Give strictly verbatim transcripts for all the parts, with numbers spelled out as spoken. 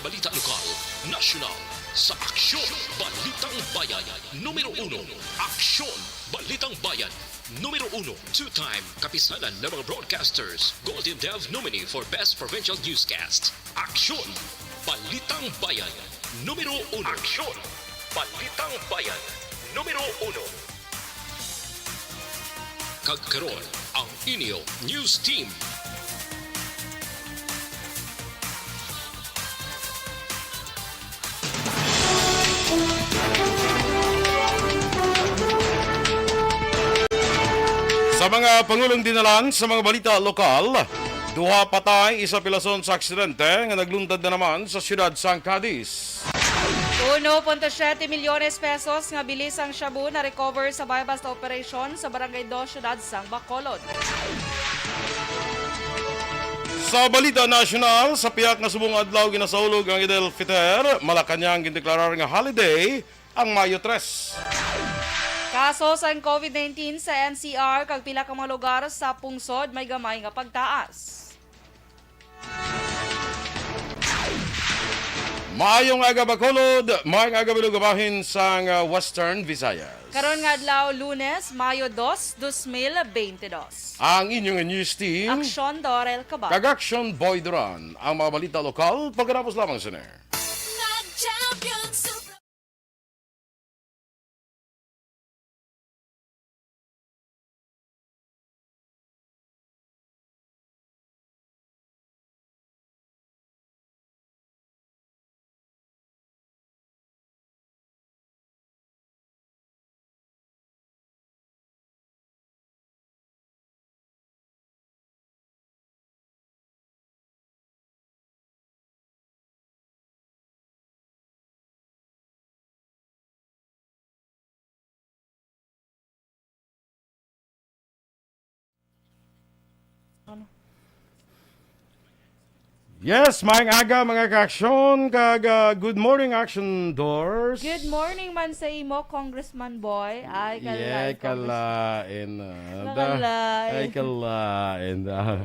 Balita lokal, nasyonal, sa Aksyon Balitang Bayan, numero uno. Aksyon Balitang Bayan, numero uno. Two-time kapisanan ng mga broadcasters, Golden Dove nominee for Best Provincial Newscast. Aksyon Balitang Bayan, numero uno. Aksyon Balitang Bayan, numero uno. Kag karon, ang inyo news team. Sa mga pangulong dinalan sa mga balita lokal, duha patay, isa pilason sa aksidente nga nagluntad na naman sa siyudad sang Cadiz. Uno punto siete milyones pesos nga bili sang shabu na-recover sa buy-bust operation sa Barangay Dos, siyudad sang Bacolod. Sa balita nasyonal, sa pihak nga subong adlaw ginasaulog ang Eid al-Fitr, Malacañang gindeklarar nga holiday ang Mayo tres. Kaso sang covid nineteen sa N C R kag pila ka mga lugar sa pungsod may gamay nga pagtaas. Maayong aga, Bacolod. Maayong aga, bilog nga bahin sang, ah, Western Visayas. Karon nga adlaw, Lunes, Mayo dos, dos mil bente dos. Ang inyong news team, Aksyon Dorel Cabal. Kag Aksyon Boy Duran. Ang mga balita lokal, pagkatapos lamang sini. Nag-champion Super Ano? Yes, maayong aga, mga ka-aksyon, kag, ah, good morning, Aksyon Dors. Good morning man sa imo, Congressman Boy. Ay, Yeah, kalain, Congressman. Kalain, ah, da-, Nakalain. Ay, kalain, ah.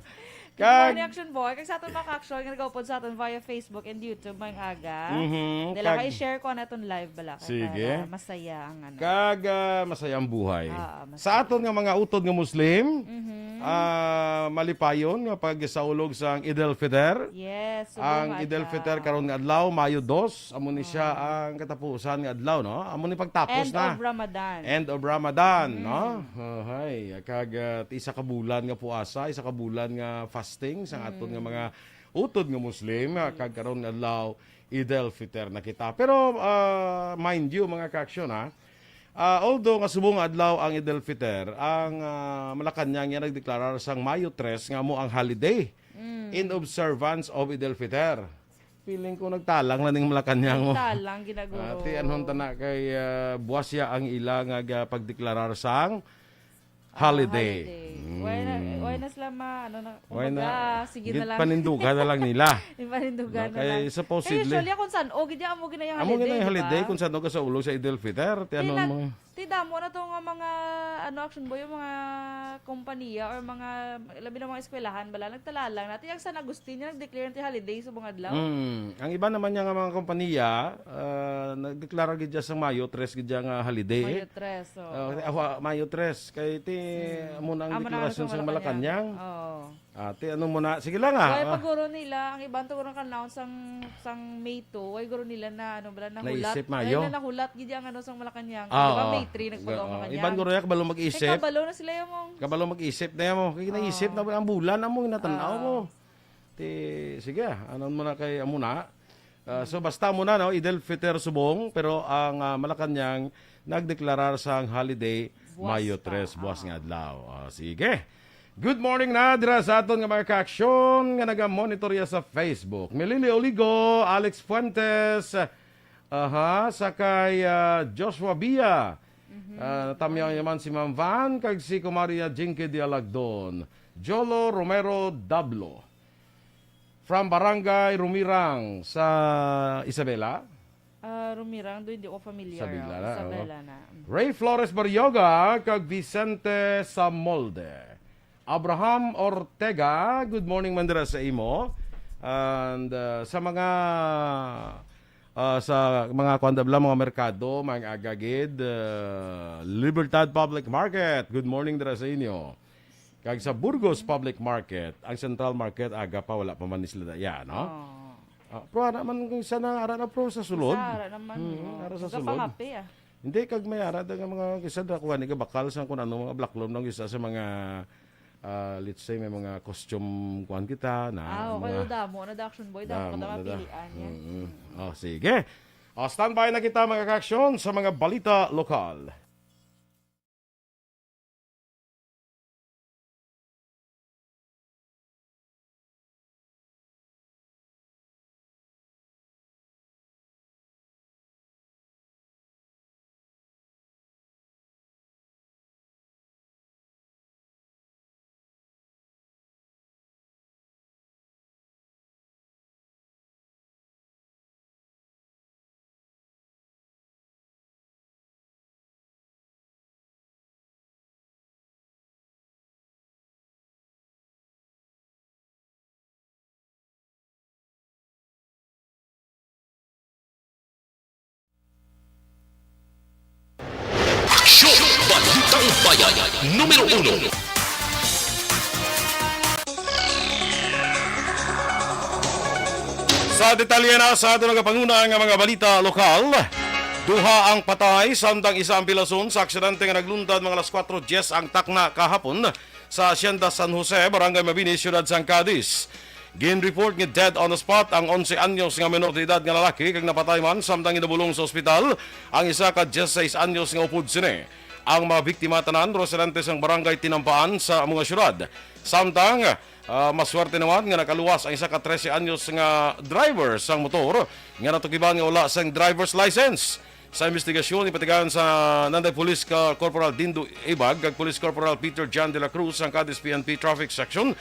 Good Kag morning, Aksyon Boy. Kag sa aton mga ka-aksyon nga nagaupod sa aton via Facebook and YouTube, maayong aga. Mhm, Dala kag ka i-share ko na itong live bala. Kay Sige. Para masaya ang ano. Kag, ah, masaya ang buhay. Ah, masaya. Sa aton nga mga utod nga Muslim, Mhm. ah, malipayon nga pagsaulog sang Eid al-Fitr. Yes, subong Ang nga Eid al-Fitr adlaw. karon nga adlaw, Mayo dos, amo ni siya Ah. ang katapusan nga adlaw, no? Amo ni pagtapos End na. of Ramadan. End of Ramadan, Mm. no? Oh, hay, kag, ah, isa ka bulan nga puasa, isa ka bulan nga fasting sa aton nga Mm. mga utod nga Muslim, ah, Yes. kag karon nga adlaw, Eid al-Fitr na kita. Pero, ah, mind you, mga ka-aksyon, ha, ah, although nga subong nga adlaw ang Eid al-Fitr, ang, ah, Malacañang ya nagdeklarar sang Mayo tres nga amo ang holiday Mm. in observance of Eid al-Fitr. Feeling ko nagtalang na ning Malacañang mo. Nagtalang, ginaguro. Ah, ti anhon ta na kay, ah, buwas ya ang ila nga ga-, pagdeklarar sang holiday. Ah, holiday. Why na, Mm. why na sila ma-, ano na, Why kumbaga, na? sige na Gid-, lang. panindugan na lang nila. Ipanindugan No, na kay lang. supposedly Kay usually, kung san-o, gid ya, amo gid na yung Amo gid holiday, na yung di holiday, ba? kung san-o ka sa ulo sa Eid al-Fitr, ti Ti anong na, mo? ti damo na to nga mga, ano, Action Boy, yung mga kompanya or mga, labi na mga eskwelahan, bala, nagtala lang natin. Yung San Agustin, yung nag-declare natin holiday sa mga adlaw. Mm. Ang iba naman niya nga mga kompanya, ah, nagdeklara gid ya sa Mayo tres gid ya nga holiday, Mayo eh. tres, oo. Ah, awa, Mayo tres. Kay ti, Mm. amo na ang Amo na ang deklarasyon sa sa Malacañang. Malacañang. Oo. Ah, ti, ano mo na? Sige lang, ah. Kaya Ah. pag guro nila, ang iban to guro ka-announce sang, sang May two, way guro nila na, ano, bala, nahulat. Naisip, Mayo. Ay, na nahulat, gid ang, ano, sang Malacañang. Ah, Di ba, oo. May three, nagpagawa Oo. Malacañang. Iban guro ya, kabalo mag-isip. Kay kabalo na sila yung mong Kabalo mag-isip na mo. Kay naisip Oo. na ang bulan, amo, natanaw Oo. mo. Ti, sige, ah, ano mo na kay, amo na. Ah, so, basta mo na, no, Eid al-Fitr subong, pero ang, ah, Malacañang nagdeklarar sang holiday Buwas Mayo pa, tres, buwas ah. nga adlaw. Ah, sige. Good morning na dira sa aton nga mga ka-aksyon nga naga-monitor ya sa Facebook. Melili Oligo, Alex Fuentes, aha, sa kay, ah, Joshua Bia. Mhm. Ah, natamyaw naman si Ma'am Van, kag si Kumaria Jinky Dialagdon. Jolo Romero Dablo. From Barangay Rumirang sa Isabela. Ah, Rumirang, doon hindi ko familiar. Isabela na, Isabela oo. na. Mm. Ray Flores Barrioga kag Vicente Samolde. Abraham Ortega, good morning man dira sa imo. And, ah, sa mga, ah, sa mga kuwan da bala, mga merkado, mga agagid, ah, Libertad Public Market. Good morning dira sa inyo. Kag sa Burgos Public Market, ang Central Market, aga pa, wala pa man ni sila daya, no? Oo. Ah, pero ara man kung isa na, ara na, pero sa sulod. Isa, ara naman, Hmm, oo. Ara sa Isa sulod. Pangapi, ah. Hindi, kag may ara da nga mga, isa da kuha ni bakal sa kung ano, mga blaklom ng isa sa mga, ah, let's say, may mga costume kuan kita na Ah, okay, mga damo na da, Action Boy. Damo Damo ka na na da. Mapilian yan. Mm-mm. Oh, sige. Oh, standby na kita, mga ka-action, sa mga balita lokal. Aksyon! Balitang Bayan, numero uno. Sa detalye na sa aton nagapanguna nga mga balita lokal, duha ang patay, samtang isa ang pilason sa aksidente nga nagluntad mga alas kuwatro diyes ang takna kahapon sa Hacienda San Jose, Barangay Mabini, Siyudad sang Cadiz. Gin-report nga dead on the spot ang onse anyos nga menor de edad nga lalaki kag napatay man samtang ginabulong sa ospital ang isa ka diyesisais anyos nga upod sini. Ang mga biktima tanan residente sang barangay Tinampaan sa amo nga siyudad. Samtang, ah, maswerte naman nga nakaluwas ang isa ka trese anyos nga driver sang motor nga natukiban nga wala sang driver's license. Sa investigasyon, ipatigayon sa Nanday Police ka Corporal Dindo Ibag kag Police Corporal Peter John de la Cruz ang Cadiz P N P Traffic Section.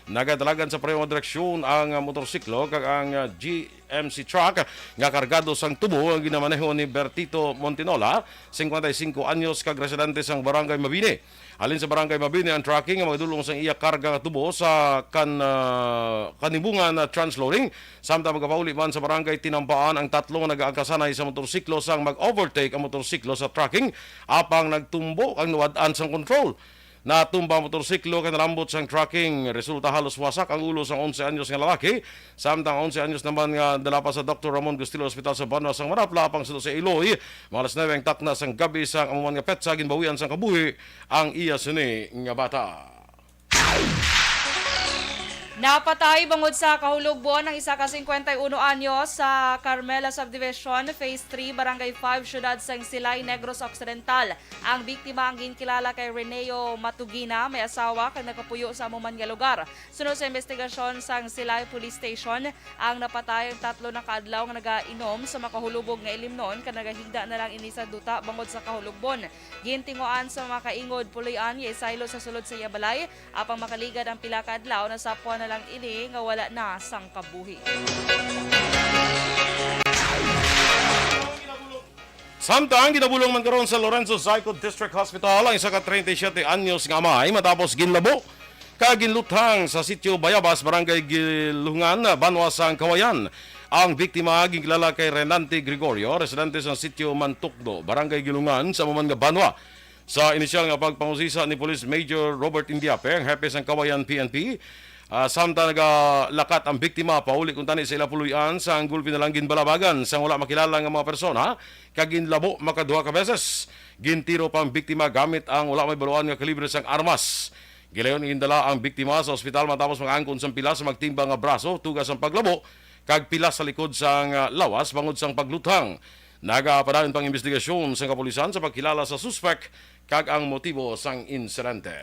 Nagadalagan sa pareho nga direksyon ang, ah, motorsiklo kag ang, ah, G M C truck nga kargado sang tubo nga ginamaneho ni Bertito Montinola, singkwenta y singko anyos, kag residente sang Barangay Mabini. Halin sa Barangay Mabini ang trucking nga magadulong sang iya karga nga tubo sa kan-, ah, Kanibungan na transloading. Samtang magapauli man sa Barangay Tinampaan ang tatlo nga nagaangkasanay sa motorsiklo sang mag-overtake ang motorsiklo sa trucking, apang nagtumbo ang nawad-an sang kontrol. Natumba ang motorsiklo kay nalambot sang trucking. Resulta, halos wasak ang ulo sang onse anyos nga lalaki. Samtang onse anyos naman nga dala pa sa Doktor Ramon Gustilo Hospital sa Banwa sang Manapla, apang sa Iloy, mga alas nuebe ang takna sang gabi sang amo man nga petsa, ginbawian sang kabuhi ang iya sini nga bata. Napatay bangod sa kahulogbon ang isa ka singkwenta y uno anyos sa Carmela Subdivision, Phase three, Barangay five, Siyudad sang Silay, Negros Occidental. Ang biktima ang ginkilala kay Reneo Matugina, may asawa kag nagapuyo sa amo man nga lugar. Suno sa investigasyon sang Silay Police Station, ang napatay ang tatlo na ka adlaw nga nagainom sa makahulubog nga ilimnon kag nagahigda na lang ini sa duta bangod sa kahulogbon. Gintinguan sa mga kaingod puloy-an nga isaylo sa sulod sa iya balay, apang makaligad ang pila ka adlaw, nasapwan na lang ini nga wala na sang kabuhi. Samtang ginabulong man karon sa Lorenzo Zycod District Hospital ang isa ka treinta y siete anyos nga amay matapos ginlabo kag ginluthang sa sitio Bayabas, Barangay Gilungan, banwa sang Kawayan. Ang biktima ginkilala kay Renante Gregorio, residente sa sitio Mantukdo, Barangay Gilungan, sa amo man nga banwa. Sa inisyal nga pagpangusisa ni Police Major Robert Indiape, ang hepe sang Kawayan P N P, ah, samtang nagalakat ang biktima pauli kuntani sa ila puloy-an, sang gulpi na lang ginbalabagan sang wala makilala nga mga persona kag ginlabo makaduha ka beses. Gintiro pa ang biktima gamit ang wala mahibaluan nga kalibre sang armas. Gilayon nga gindala ang biktima sa ospital matapos makaangkon sang pila sa magtimbang nga braso, tuga sang paglabo, kag pila sa likod sang, ah, lawas bangod sang pagluthang. Nagapadayon pang investigasyon sang kapulisan sa pagkilala sa suspek kag ang motibo sang insidente.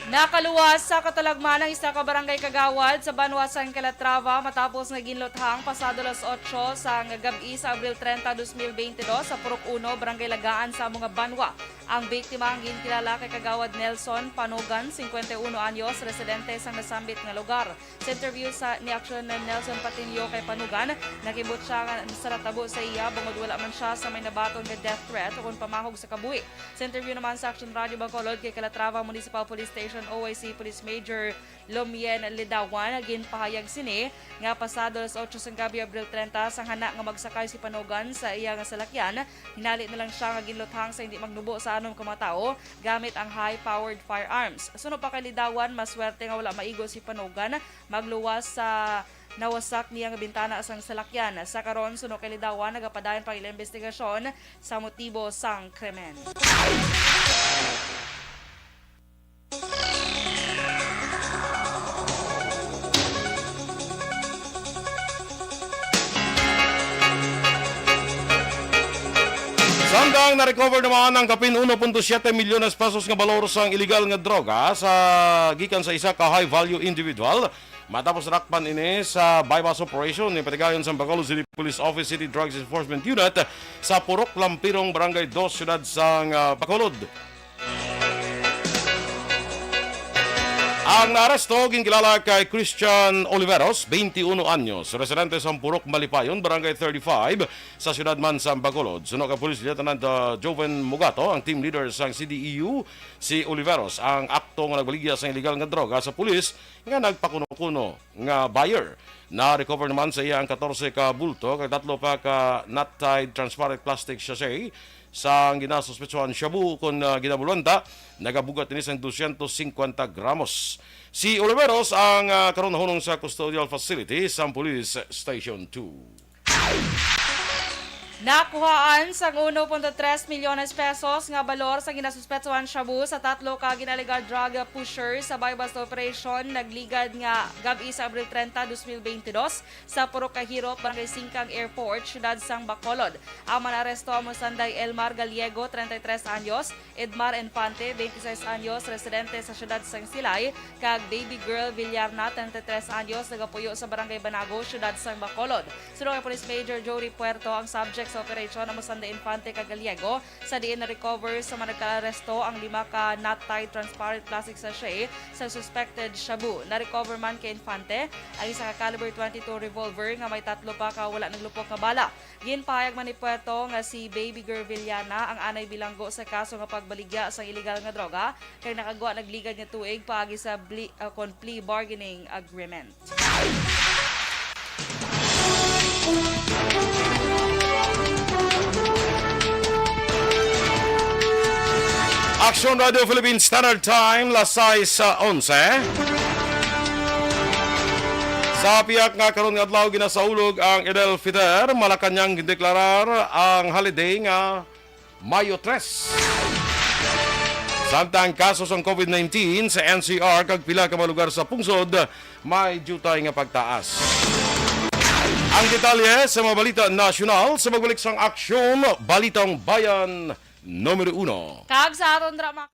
Nakaluwas sa katalagman ang isa ka barangay kagawad sa banwa sang Calatrava matapos nga ginluthang pasado alas otso sang gab-i sa Abril treinta, dos mil beintidos, sa Purok Uno, Barangay Lagaan, sa amo nga banwa. Ang biktima ang ginkilala kay Kagawad Nelson Panugan, singkwenta y uno anyos, residente sang nasambit nga lugar. Sa interview sa, ni Action Nelson Patinio kay Panugan, nakibot siya nga sa natabo sa iya bangod wala man siya sa may nabaton nga death threat ukon pamahog sa kabuhi. Sa interview naman sa Action Radio Bacolod kay Calatrava Municipal Police Station O I C Police Major Lomien Lidawan. Ginpahayag sini nga pasado alas otso sang gabi, Abril treinta, sang hana nga magsakay si Panogan sa iya nga salakyan, hinali na lang siya nga ginluthang sa hindi magnubo sa anom ka mga tawo gamit ang high-powered firearms. Suno pa kay Lidawan, maswerte nga wala maigo si Panogan magluwas sa nawasak niya nga bintana sang salakyan. Sa karon, suno kay Lidawan, nagapadayon pa ang ilang investigasyon sa motibo sang krimen. Samtang na-recover naman ang kapin uno punto siyete milyones pesos nga balor sang iligal nga droga sa, gikan sa isa ka high-value individual, matapos dakpan ini sa buy-bust operation ni patigayon sang Bacolod City Police Office City Drugs Enforcement Unit sa Purok Lampirong, Barangay Dos, siyudad sang, ah, Bacolod. Ang naaresto ginkilala kay Christian Oliveros, twenty-uno anyos, residente sa Purok Malipayon, Barangay thirty-five, sa siyudad man sa Bacolod. Suno kay Police Lieutenant, ah, Joven Mugato, ang team leader sang C D E U, si Oliveros ang akto nga nagbaligya sang iligal nga droga sa pulis nga nagpakuno-kuno nga buyer. Na-recover naman sa iya ang katorse ka bulto kag tatlo pa ka knot-tied transparent plastic sachet sang ginasuspetsahan shabu kon, ah, ginabulwanta, nagabugat ini sang dosyentos singkwenta gramos. Si Oliveros ang, ah, karon nahunong sa custodial facility sang Police Station two. Nakuhaan sang uno punto tres milyones pesos nga balor sa ginasuspetsahan shabu sa tatlo ka gin-alegar drug pusher sa buy-bust operation nagligad nga gab-i sa Abril treinta, dos mil beintidos, sa Purok Kahirop, Barangay Singkang Airport, siyudad sang Bacolod. Ang mga naaresto amo sanday Elmar Gallego, treinta y tres anyos, Edmar Infante, veintiseis anyos, residente sa siyudad sang Silay, kag Baby Girl Villarna, treinta y tres anyos, nagapuyo sa Barangay Banago, siyudad sang Bacolod. Suno kay Police Major Jory Puerto, ang subject sa operasyon amo sanday Infante kag Gallego, sa diin na-recover sa mga nagkaaresto ang lima ka knot-tied transparent plastic sachet sa suspected shabu. Na-recover man kay Infante ang isa ka caliber twenty-two revolver nga may tatlo pa ka wala naglupok nga bala. Ginpahayag man ni Puerto nga si Baby Girl Villana ang anay bilanggo sa kaso nga pagbaligya sang iligal nga droga kag nakagwa nagligad nga tuig paagi sa bli-, ah, kon plea bargaining agreement. Aksyon Radio Philippine Standard Time, las sais sa onse. Sa pihak nga karon nga adlaw ginasaulog ang Eid al-Fitr, Malacañang gindeklarar ang holiday nga Mayo tres. Samtang kaso sang COVID nineteen sa N C R kag pila ka mga lugar sa pungsod may diutay nga pagtaas. Ang detalye sa mga balita nasyonal sa pagbalik sang Aksyon, Balitang Bayan Numero Uno. Kag sa aton drama.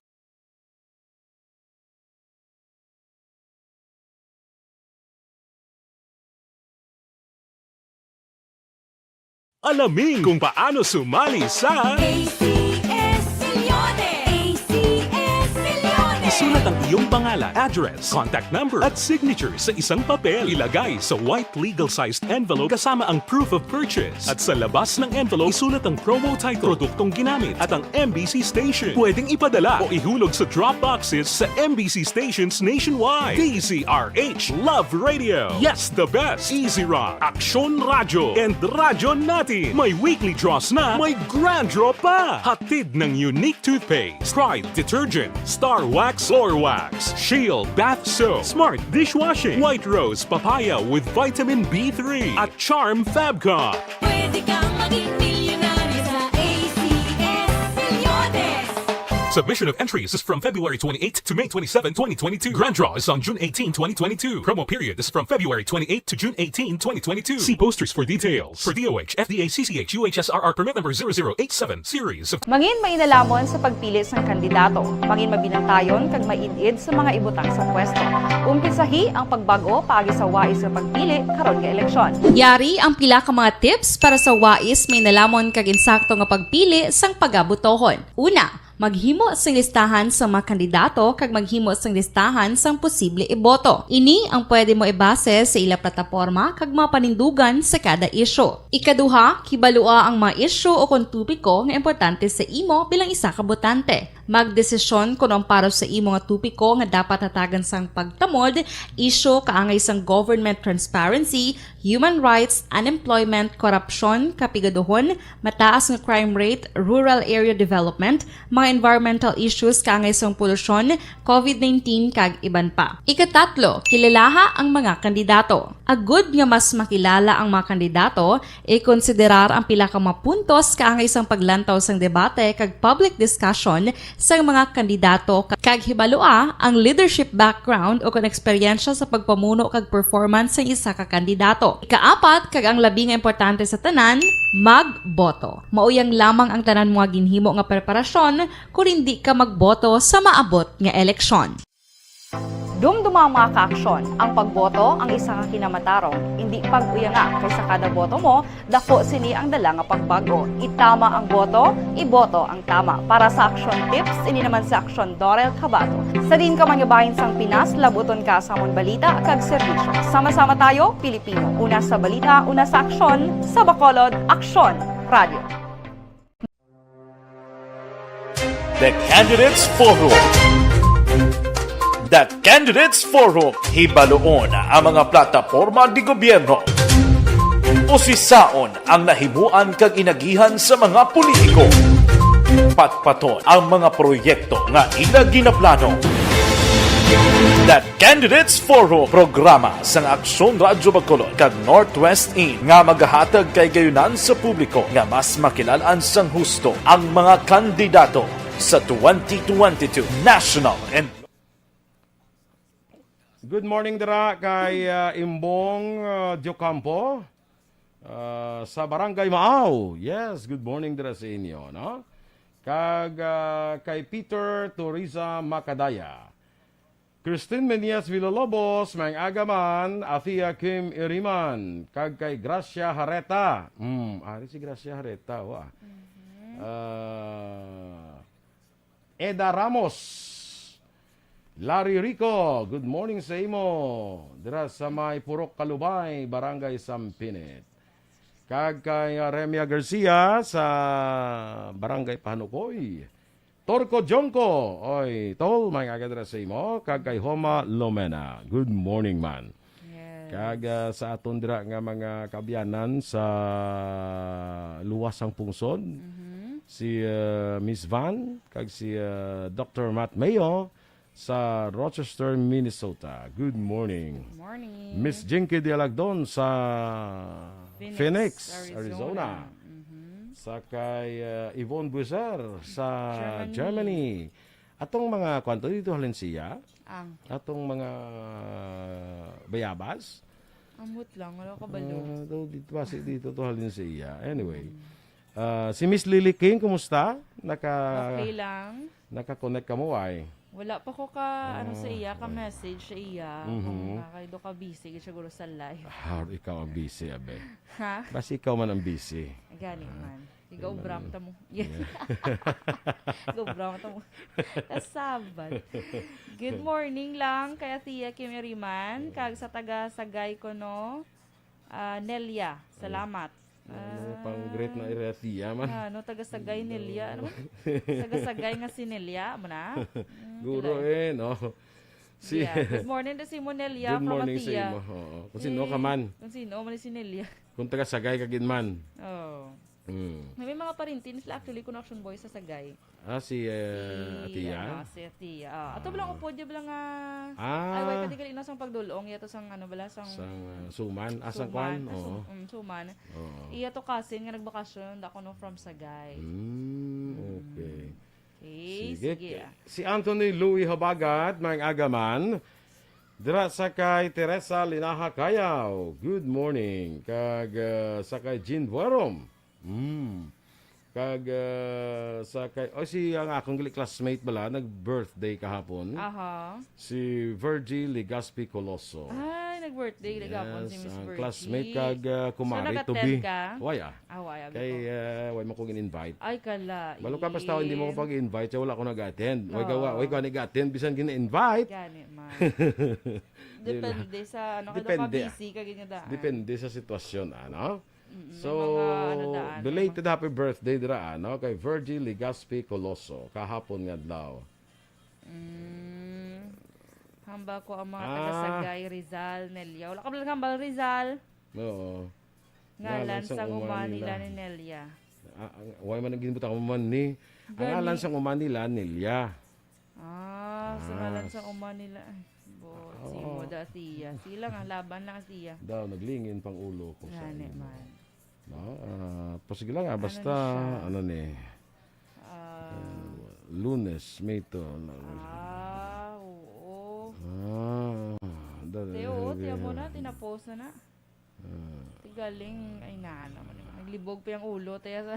Alamin kung paano sumali sa A C S Millones. A C S Millones. Isulat ang iyong pangalan, address, contact number, at signature sa isang papel. Ilagay sa white legal-sized envelope kasama ang proof of purchase. At sa labas ng envelope, isulat ang promo title, produktong ginamit, at ang M B C station. Pwedeng ipadala o ihulog sa drop boxes sa M B C stations nationwide. D Z R H Love Radio. Yes, the best. Easy Rock, Aksyon Radyo, and Radyo Natin. May weekly draws na, may grand draw pa. Hatid ng Unique Toothpaste, Pride Detergent, Star Wax Floor Wax, Shield Bath Soap, Smart Dishwashing, White Rose Papaya with Vitamin B three, at Charm Fabcon. Pwede kang maging milyonaryo sa A C S Millones. Submission of entries is from February twenty-eighth to May twenty-seven, twenty twenty-two. Grand draw is on June eighteen, twenty twenty-two. Promo period is from February twenty-eighth to June eighteen, twenty twenty-two. See posters for details. For D O H, F D A, C C H, U H S R R permit number zero zero eight seven, series of Mangin mainalhamon sa pagpili sang kandidato. Mangin mabinantayon kag maid-id sa mga ibutang sa pwesto. Umpisahi ang pagbag-o paagi sa wais nga pagpili karon nga eleksyon. Yari ang pila ka mga tips para sa wais, mainalamon kag insakto nga pagpili sang pagabotohon. Una, Maghimo sing listahan sang mga kandidato kag maghimo sing listahan sang posible iboto. Ini ang pwede mo ibase sa ila plataporma kag mga panindugan sa kada isyu. Ikaduha, kibalua ang mga isyu o kon topiko nga importante sa imo bilang isa ka botante. Magdesisyon kon ang para sa imo nga topiko nga dapat hatagan sang pagtamod, isyu kaangay sang government transparency, human rights, unemployment, korupsyon, kapigaduhon, mataas nga crime rate, rural area development, mga environmental issues kaangay sang polusyon, covid nineteen, kag iban pa. Ikatatlo, kilalaha ang mga kandidato. Agud nga mas makilala ang mga kandidato, ikonsiderar ang pila ka mga puntos kaangay sang paglantaw sang debate kag public discussion sang mga kandidato, kag hibalua ang leadership background o kon eksperyensya sa pagpamuno kag performance sang isa ka kandidato. Ikaapat, kag ang labi nga importante sa tanan, magboto. Mao yang lamang ang tanan mo nga ginhimo nga preparasyon kon indi ka magboto sa maabot nga eleksyon. Dumduma ang mga kaaksyon. Ang pagboto ang isa ka kinamatarong. Indi pag-uyanga, kay sa kada boto mo, dako sini ang dala nga pagbago. Itama ang boto, iboto ang tama. Para sa Aksyon Tips, ini naman si Aksyon Dorel Cabato. Sa diin ka man nga bahin sang Pinas, labuton ka sa amon balita kag serbisyo. Sama-sama tayo, Pilipino. Una sa balita, una sa aksyon, sa Bacolod, Aksyon Radio. The Candidates Forum. The Candidates Forum, hibaluon ang mga plataporma di gobyerno. Usisaon ang nahimuan kag inagihan sa mga politiko. Patpaton ang mga proyekto nga ila ginaplano. The Candidates Forum, programa sang Aksyon Radyo Bacolod kag Northwest In nga magahatag kay gayunan sa publiko nga mas makilalan sang husto ang mga kandidato sa twenty twenty-two national and Good morning dira kay, ah, Imbong, ah, Diocampo, ah, sa Barangay Maaw. Yes, good morning dira sa inyo, no? Kag, ah, kay Peter Teresa Macadaya. Christine Menias Villalobos, maayong aga man, Athea Kim Iriman, kag kay Gracia Hareta. Hmm, ari si Gracia Hareta, wa. Mhm. Ah, Eda Ramos, Larry Rico, good morning sa imo. Dira sa may Purok Kalubay, Barangay Sampinit. Kag kay, ah, Remia Garcia sa Barangay Pahanukoy. Torco Jongco, oy, tol, maayong aga dira sa imo, kag kay Homa Lomena. Good morning, man. Yes. Kag, ah, sa aton dira nga mga kaabyanan sa luwas sang pungsod, Mhm. si, ah, Miss Van, kag si, ah, Doctor Matt Mayo sa Rochester, Minnesota. Good morning. Good morning. Miss Jinky Dialagdon sa Phoenix, Phoenix, Arizona. Arizona. Mhm. Sa kay, ah, Yvonne Buiser sa Germany. Germany. Atong mga kwanto dito, halin siya? Ang? Atong mga bayabas? Ambot lang, wala ka balo. Ah, daw dito, basi dito to halin siya. Anyway, Mm. ah, si Miss Lily King, kumusta? Naka-, Okay lang. Naka-connect ka mo, ay? Wala pa ko ka, ano, sa Ah, iya, ka okay. Message sa iya. Mhm. Kung nakaido ka busy, gid siguro sa live. Ah, ikaw ang busy, abe. Ha? Basi ikaw man ang busy. Gani Ah. man. Ikaw, Yun lang. Bram, tamo. Yeah. Ikaw, Bram, tamo. Kasabat. Good morning lang kay Athea Kim Iriman, kag sa taga Sagay ko, no? Ah, Nelia, salamat. Ano, Ah, pang-greet na area Athea man. Ah, no, taga Sagay, Hello. Nelia. Ano man? Taga Sagay nga si Nelia, amo na? Mm, Guro kilay. Eh, no? Si Yeah. Good morning, da si mo, Nelia, Good from morning sa Athea. Imo. Oo. Kung sino ka Eh, man. Kung sino man si Nelia. Kung taga Sagay ka gid man. Oh. Mm. May, may mga parintin sila actually, connection boy sa Sagay. Ah, si, eh, Si, Athea? Ano, si Athea. Ah, ato Ah. bala ang upod, di bala nga, Ah. ay, wala ka di gali na sang pagdulong, yato sang, ano bala, sang Sang, ah, Suman? Ah, sang Suman. Kwan? Ah, Sum-, Oo. mm, Suman. Oo. Iya to cousin nga nagbakasyon, dako no from Sagay. Mm, Mm. okay. Okay, Sige. sige, ah. Si Anthony Louis Habagat, maayong aga man. Dira sa kay Teresa Linaha Cayaw, good morning. Kag, ah, sa kay Jean Buerom. Mm. Kag, ah, sa kay, oh, si, ang akong gali classmate bala, nag-birthday kahapon. Aha. Si Virgie Legaspi Coloso. Ay, nag-birthday gahapon si Yes, Miss ang Virgie. classmate kag, ah, So, kumare to nag-attend be. ka? Way, ah. Ah, way, abi Kay, ko. ah, way man ko gin-invite. Ay, kalain. Balo ka, basta hindi mo ko pag-invite, siya wala ko nag-attend. Way ka, wa-, Oo. way ka nag-attend, bisan gin-invite. Gani man. Di ba? Depende sa, ano, kay daw ka Depende, ah. busy ka gid nga daan. Depende sa sitwasyon, ano? Mm, So, may mga ano daan, may belated mga happy birthday dira, ano, kay Virgie Legaspi Coloso, kahapon nga adlaw. Mm. Hambal ko ang mga taga Ah. Sagay, Rizal, Nelia. Wala ka ba hambal, Rizal? Oo. Ngalan Ngalan sang sang uma uma nila. nila ni Nelia. Ah, ang, way man ang ginbutang mo man ni. Ang Gani. ngalan sang uma nila, Nelia. Ah, sa ngalan Ah, sa s- uma nila. Ay, bo, Oo. simo da siya. Sila nga, laban lang siya. Daw, naglingin pang ulo ko sa Gani imo. man. No? Ah, pero sige lang, ah, Ano basta, na siya? ano ni, Ah. uh, Lunes, May to. Ah, oo. Ah, da- Te, oo, tiyan mo na, tinapos na na. Ah. Ti galing, ay na, naman, naglibog pa yung ulo, te, sa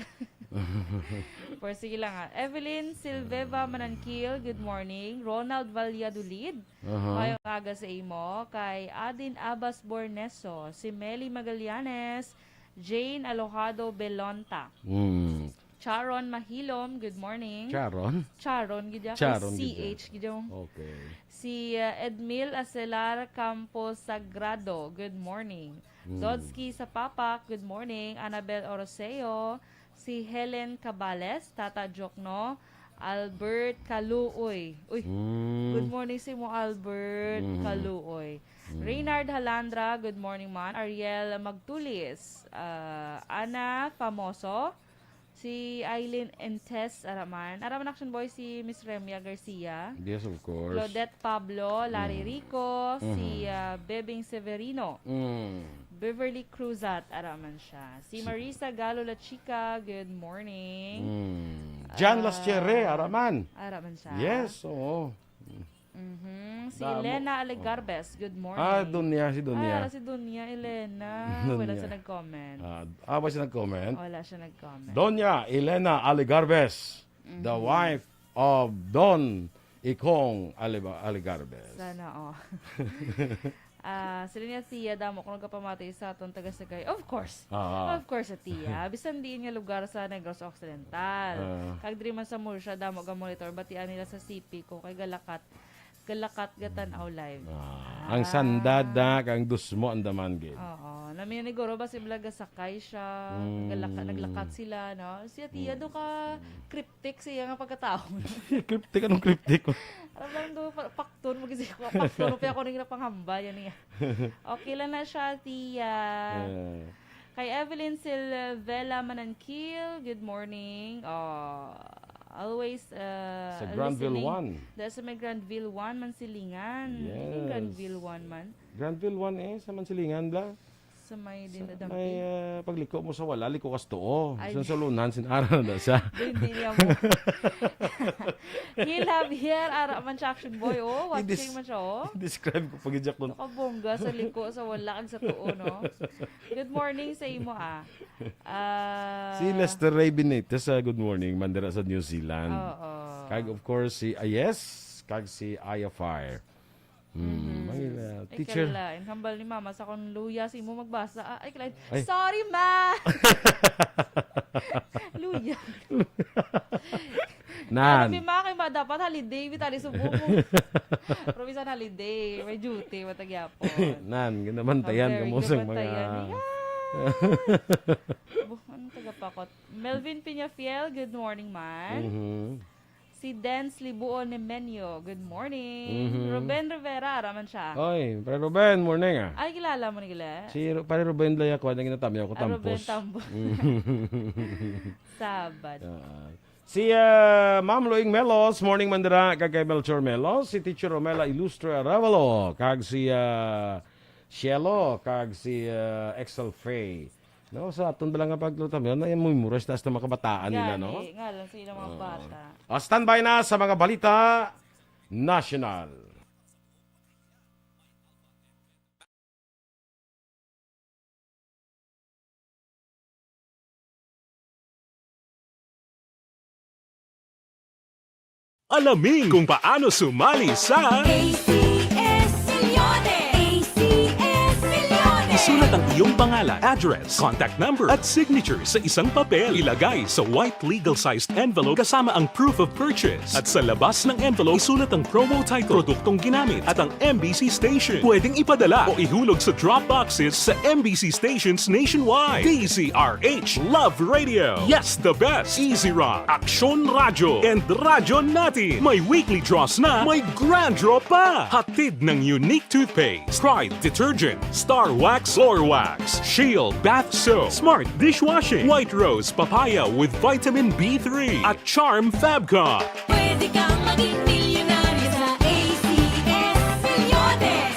Pero sige lang, ah. Evelyn Silveva Manankil, good morning. Ronald Valladolid, Aha. mayong aga sa imo. Kay Adin Abbas Borneso, si Meli Magallanes, Jane Alojado Belonta. Mm. Charon Mahilom, good morning. Charon? Charon, gid ya. Charon, gid ya. C H, gid ya. Okay. Si, uh, Edmil Acelar Campos Sagrado, good morning. Mm. Dodsky Sapapak, good morning. Annabel Oroseo, si Helen Cabales, Tata Jokno, Albert Kaluoy. Uy, Mm. good morning sa imo, Albert Mhm. Kaluoy. Mm. Reynard Halandra, good morning man. Ariel Magtulis, ah, Ana Famoso, si Aileen Entes, ara man. Ara man, Action Boy, si Miss Remia Garcia. Yes, of course. Claudette Pablo, Larry Mm. Rico, si, Mhm. ah, Bebing Severino. Mm. Beverly Cruzat, ara man siya. Si Si Marisa Galo La Chica, good morning. Mm. Jan Ah, Lastiere, ara man. ara man siya. Yes, oo. Mhm. Si Damo. Lena Alegarbes, good morning. Ah, Donya, si Donya. Ah, si Donya Elena. Wala Donya. siya nag-comment. Ah, ah, ba siya nag-comment? Wala siya nag-comment. Donya Elena Alegarbes, the Mhm. wife of Don Ikong Aliba-, Alegarbes. Sana, oh. Ah, sila niya siya, damo ko nagapamati sa aton taga Sagay. Of course. Ah. Of course, sa tiya. Bisan diin nga lugar sa Negros Occidental. Ah. Kag diri man sa Murcia, damo ga monitor. Batian nila sa C P ko kay galakat. Galakat gatan-aw live. Ah. Ah. Ang sandad na, kang dusmo ang daman gid. Oo. Namiya ni Goro ba si Blag gasakay siya? Mm. Galaka-, naglakat sila, no? Siya tiya Mm. do ka cryptic siya nga pagkatao. Cryptic? Anong cryptic? Alam lang do, pa-, pakton mo kasi ko. Pakton mo pa ako nang pangamba yan niya. Okay lang na siya, tiya. Eh. Kay Evelyn Silvela Manankil, good morning. Oh, always, uh, Sa Granville listening. One. Dahil sa may Granville One, Mansilingan. Hindi Yes. Granville One man. Granville One eh, sa Mansilingan, bla? Sa may Sa din, may, ah, pagliko mo sa wala, liko kas tuo. Ay. Sa sulunan, sin ara na siya. Hindi, hindi niya mo. Gil Javier, ara man siya, Action Boy, oh. Watching I-des-, man siya, oh. i-describe ko pag ijak nun. Nakabongga sa liko, sa wala, kag sa tuo, no? Good morning sa imo, ah. Ah, Si Lester Ray Benitez, ah, good morning, mandira sa New Zealand. Oo. Kag, of course, si, ah, yes, kag si Aya Fire. Hmm, Mhm. May, uh, Ay, teacher. Kalain. Hambal ni Mama sa akong luya, si imo magbasa. Ah, ay, kalain. Ay. Sorry, Ma! Luya. Nan. Ano, Ma, kay Ma, dapat holiday, bitali subo mo. Pero bisan holiday, may duty, matagyapon. Nan, ginabantayan ka mo sa mga niya. Bu-, ano, tagapakot? Melvin Peñafiel, good morning, man. Mhm. Si Dens Libuon Nemenio, good morning. Mhm. Ruben Rivera, ara man siya. Oy, Pare Ruben, morning, ah. Ay, kilala mo ni Gile? Si Ru-, Pare Ruben Layacuan, ang ginatamyaw ko, Ah, Ruben Tampos. Tampos. Mm. Sabad. Ah. Si, ah, Ma'am Loing Melos, morning man dira, kag kay Melchor Melos, si Teacher Romela Ilustre Arevalo, kag si, ah, Cielo, kag si, ah, Excel Faye. No, sa aton bala nga paglutam, yun, ay, memorize taas ng mga kabataan nila, no? Gani, nga lang sa ilang mga Oo. bata. Ah, standby na sa mga balita national. Alamin kung paano sumali sa A C S Millones! A C S Millones! Isulat ang iyong pangalan, address, contact number, at signature sa isang papel. Ilagay sa white legal-sized envelope kasama ang proof of purchase. At sa labas ng envelope, isulat ang promo title, produktong ginamit, at ang M B C station. Pwedeng ipadala o ihulog sa drop boxes sa M B C stations nationwide. D Z R H Love Radio. Yes, the best. Easy Rock, Aksyon Radyo, and Radyo Natin. May weekly draws na, may grand draw pa. Hatid ng Unique Toothpaste, Pride Detergent, Star Wax, Floor Wax, Shield Bath Soap, Smart Dishwashing, White Rose Papaya with Vitamin B three, at Charm Fabcon. Pwede kang maging milyonaryo sa A C S Millones.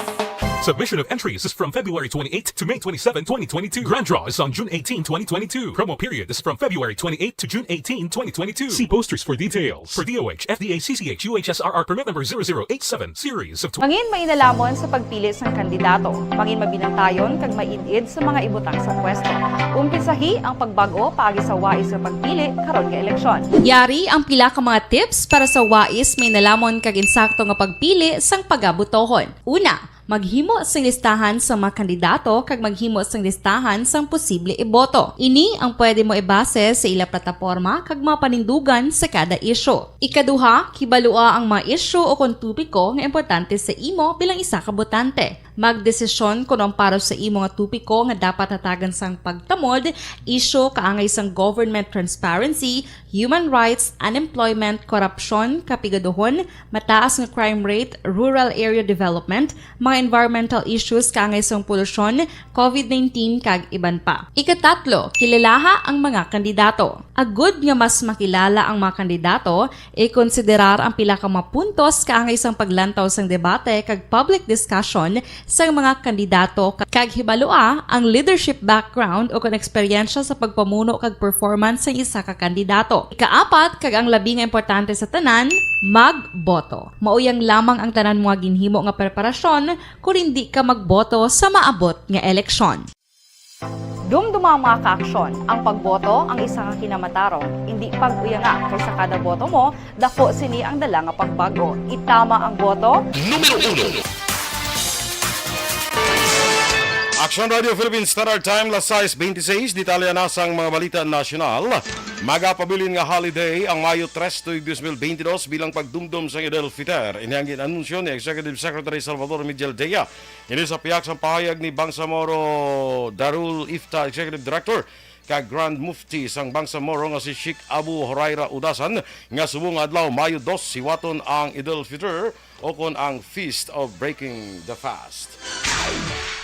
Submission of entries is from February twenty-eighth to May twenty-seven, twenty twenty-two. Grand draw is on June eighteen, twenty twenty-two. Promo period is from February twenty-eighth to June eighteen, twenty twenty-two. See posters for details. For D O H, F D A, C C H, U H S R R permit number zero zero eight seven, series of tw- Mangin mainalamon sa pagpili sang kandidato. Mangin mabinantayon kag maid-id sa mga ibutang sa pwesto. Umpisahi ang pagbag-o paagi sa wais nga pagpili karon nga eleksyon. Yari ang pila ka mga tips para sa wais, mainalamon kag insakto nga pagpili sang pagabotohon. Una, maghimo sing listahan sa mga kandidato kag maghimo sing listahan sang posible iboto. Ini ang pwede mo ibase sa ila plataporma kag mga panindugan sa kada isyu. Ikaduha, kibalua ang mga isyu o kon topiko nga importante sa imo bilang isa ka botante. Magdesisyon kon ang para sa imo nga topiko nga dapat hatagan sang pagtamod, isyu kaangay sang government transparency, human rights, unemployment, korupsyon, kapigaduhon, mataas nga crime rate, rural area development, mga environmental issues kaangay sang polusyon, covid nineteen, kag iban pa. Ikatatlo, kilalaha ang mga kandidato. Agud nga mas makilala ang mga kandidato, ikonsiderar ang pila ka mga puntos kaangay sang paglantaw sang debate kag public discussion sang mga kandidato, kag hibalua ang leadership background o kon eksperyensya sa pagpamuno kag performance sang isa ka kandidato. Ikaapat, kag ang labi nga importante sa tanan, magboto. Mauyang lamang ang tanan mo nga ginhimo nga preparasyon kon indi ka magboto sa maabot nga eleksyon. Dumduma ang mga kaaksyon. Ang pagboto ang isa ka kinamatarong. Indi pag-uyanga, kay sa kada boto mo, daku sini ang dala nga pagbag-o. Itama ang boto. Numero uno. Action Radio Philippines Standard Time, las sais beintiseis. Detalye na sang mga balita nasyonal. Magapabilin nga holiday ang Mayo tres tuig dos mil beintidos bilang pagdumdom sang Eid al-Fitr. Ini ang gin-anunsyo ni Executive Secretary Salvador Miguel Dea. Ini sa pihak sang pahayag ni Bangsamoro Darul Ifta, Executive Director kag Grand Mufti sang Bangsamoro nga si Sheikh Abu Huraira Udasan, nga subong nga adlaw, Mayo dos, siwaton ang Eid al-Fitr o kon ang Feast of Breaking the Fast.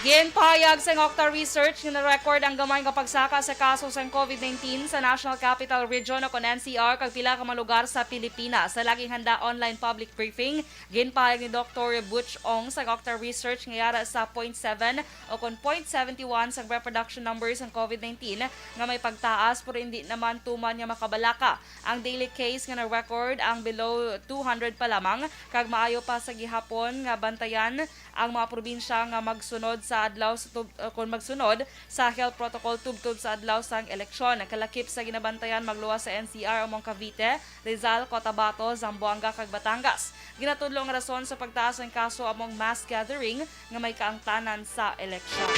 Ginpahayag sang Octa Research nga na-record ang gamay nga pagsaka sa kaso sang covid nineteen sa National Capital Region o kon N C R kag pila ka mga lugar sa Pilipinas. Sa laging handa online public briefing, ginpahayag ni Doktor Butch Ong sa Octa Research nga yara sa point seven o kon point seven one sang reproduction numbers sang covid nineteen nga may pagtaas, pero hindi naman tuman nga makabalaka ang daily case nga na-record ang below two hundred pa lamang, kag maayo pa sa gihapon nga bantayan ang mga probinsya nga magsunod sa adlaw sa tub-, uh, kon magsunod sa health protocol tubtob sa adlaw sang eleksyon. Kalakip sa ginabantayan magluwas sa N C R among Cavite, Rizal, Cotabato, Zamboanga, kag Batangas. Ginatudlo nga rason sa pagtaas sang kaso among mass gathering nga may kaangtanan sa eleksyon.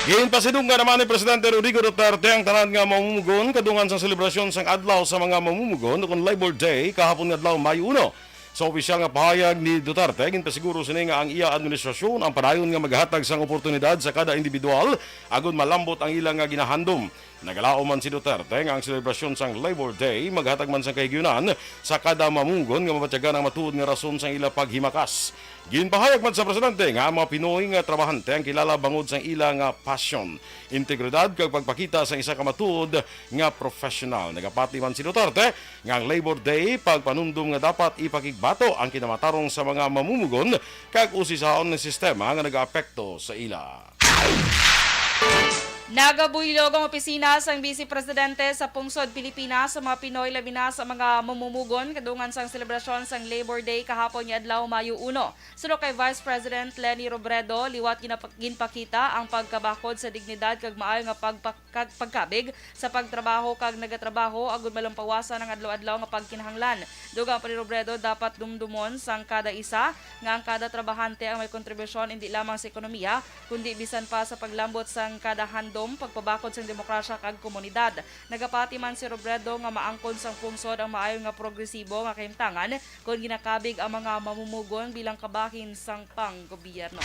Ginpasidunggan naman ni Presidente Rodrigo Duterte ang tanan nga mamumugon kadungan sa selebrasyon sang Adlaw sa mga Mamumugon o kon Labor Day kahapon nga adlaw, Mayo uno. Sa opisyal nga pahayag ni Duterte, ginpasiguro sini nga ang iya administrasyon ang padayon nga maghatag sang oportunidad sa kada individual agud malambot ang ila nga ginahandom. Nagalaom man si Duterte nga ang selebrasyon sang Labor Day maghatag man sang kahigayonan sa kada mamumugon nga mabatyagan ang matuod nga rason sang ila paghimakas. Ginpahayag man sa presidente nga ang mga Pinoy nga trabahante ang kilala bangod sang ila nga passion, integridad, kag pagpakita sang isa ka matuod nga professional. Nagapati man si Duterte nga ang Labor Day pagpanumdom nga dapat ipakigbato ang kinamatarong sa mga mamumugon kag usisaon ang sistema nga nagaapekto sa ila. Nagabuylog ang opisina sang Vice Presidente sa pungsod Pilipinas sa mga Pinoy, labi na sa mga mamumugon, kadungan sang selebrasyon sang Labor Day kahapon nga adlaw, Mayo uno. Suno kay Vice President Leni Robredo, liwat ginapa-, ginpakita ang pagkabakod sa dignidad kag maayo nga pagpa-, kag pagkabig sa pagtrabaho kag nagatrabaho agud malampawasan ang adlaw-adlaw nga pagkinahanglan. Dugang pa ni Robredo, dapat dumdumon sang kada isa nga ang kada trabahante ang may kontribusyon indi lamang sa ekonomiya, kundi bisan pa sa paglambot sang kada handom, pagpabakod sang demokrasya kag komunidad. Nagapati man si Robredo nga maangkon sang pungsod ang maayo nga progresibo nga kahimtangan kon ginakabig ang mga mamumugon bilang kabahin sang panggobyerno.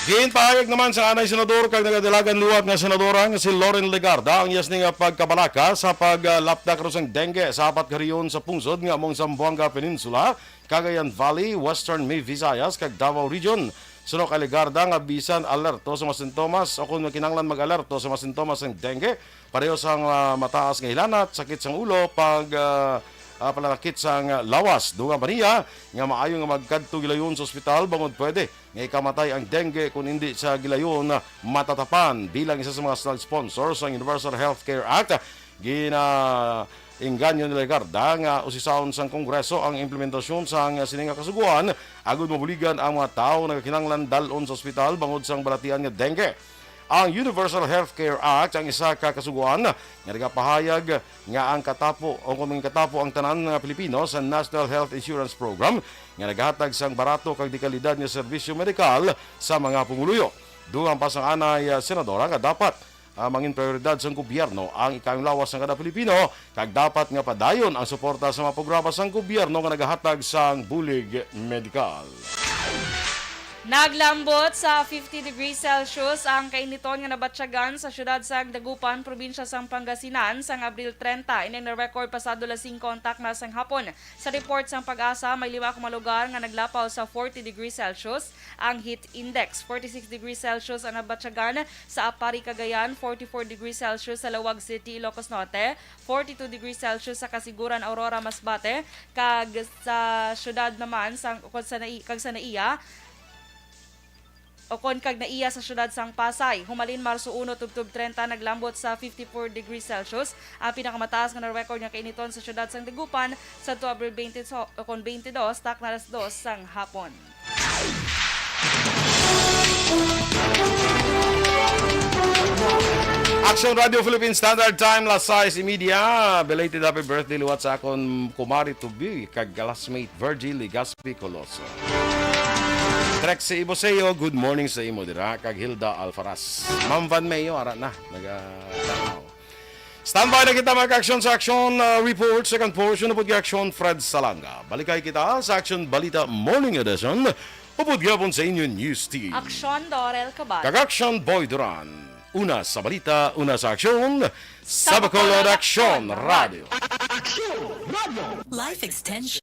Ginpahayag naman sa anay senador kag nagadalagan liwat nga senadora nga si Loren Legarda ang iya sini nga pagkabalaka sa paglapda karon sang dengue sa apat ka rehiyon sa pungsod nga amo ang Zamboanga Peninsula, Cagayan Valley, Western Visayas, kag Davao Region. Suno kay Legarda nga bisan alerto sa mga sintomas o kon kinahanglan mag-alerto sa mga sintomas sang dengue, pareho sang, ah, mataas nga hilanat, sakit sang ulo, pag, ah, ah, pananakit sang lawas. Dugang pa niya nga maayo nga magkadto gilayon sa ospital bangod pwede nga ikamatay ang dengue kon indi sa gilayon matatapan. Bilang isa sa mga snag sponsor sang Universal Healthcare Act, ginainganyo ni Legarda nga usisahon sang Kongreso ang implementasyon sang sini nga kasugoan agud mabuligan ang mga tawo nga nagakinahanglan dal-on sa ospital bangod sang balatian nga dengue. Ang Universal Healthcare Act ang isa ka kasugoan nga nagapahayag nga ang katapo o kung katapo ang tanan nga Pilipino sa National Health Insurance Program nga nagahatag sang barato kag dekalidad nga serbisyo medikal sa mga pumuluyo. Dugang pa sang anay, ah, senadora nga dapat, ah, mangin prioridad sang gobyerno ang ikaayo nga lawas sang kada Pilipino kag dapat nga padayon ang suporta sa mga programa sang gobyerno nga nagahatag sang bulig medikal. Naglambot sa fifty degrees Celsius ang kainiton nga nabatyagan sa siyudad sang Dagupan, probinsya sang Pangasinan, sang Abril treinta. Ini na-record pasado las singko ang takna sang hapon. Sa report sang PAGASA, may lima ka mga lugar nga naglapaw sa forty degrees Celsius ang heat index. Forty-six degrees Celsius ang nabatyagan sa Aparri, Cagayan, forty-four degrees Celsius sa Laoag City, Ilocos Norte, forty-two degrees Celsius sa Casiguran, Aurora, Masbate, kag sa siyudad naman sang, kag sa Nai-, kag sa Naiya, o kon kag Naiya sa siyudad sang Pasay. Humalin Marso uno tubtob treinta, naglambot sa fifty-four degrees Celsius ang pinakamataas nga na-record nga kainiton sa siyudad sang Dagupan sadto Abril twenty, o kon twenty-dos, takna alas dos sang hapon. Action Radio Philippine Standard Time, las sais y media. Belated happy birthday liwat sa akon kumari to be kag classmate Virgie Legaspi Coloso. Trek si Iboseo, good morning sa imo dira, kag Hilda Alfaras. Ma'am Van Mayo, ara na, naga-, standby na kita, mag-action sa action, uh, report, second portion, upod kay Action Fred Salanga. Balikay kita sa Action Balita Morning Edition, upod gyapon sa inyo news team. Action Dorel Cabal. Kag Action Boy Duran. Una sa balita, una sa aksyon, sa Bacolod Action Radio. Action Radio. Life extension.